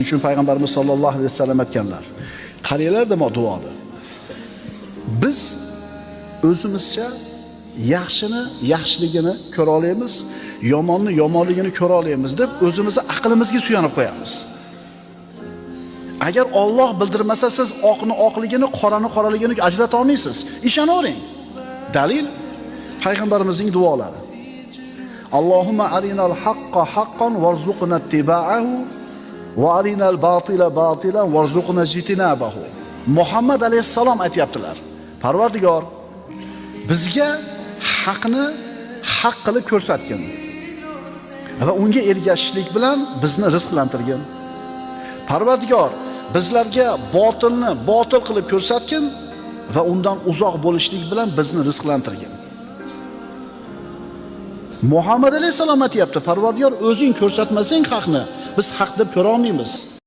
Uchun payg'ambarimiz sollallohu alayhi vasallam aytganlar. Qaranglar nima duoni. Biz o'zimizcha yaxshini yaxshiligini ko'ra olamiz, yomonni yomonligini ko'ra olamiz deb o'zimizni aqlimizga suyanib qo'yamiz. Agar Alloh bildirmasa, siz oqni oqligini, qorani qoraligini ajrata olmaysiz. Ishonavering. Dalil payg'ambarimizning duolari. Allohumma arinal haqqa haqqan warzuqna ittiba'ahu va arinal batila batilan warzuqna ijtinabahu. Muhammad alayhissalom aytayaptilar. Parvardigor, bizga haqni haq qilib ko'rsatgin va unga ergashishlik bilan bizni rizqlantirgin. Parvardigor, bizlarga botilni botil qilib ko'rsatgin va undan uzoq bo'lishlik bilan bizni rizqlantirgin. Muhammad alayhissalom aytayapti, Parvardigor, o'zing ko'rsatmasang haqni, biz haq deb ko'ra olmaymiz.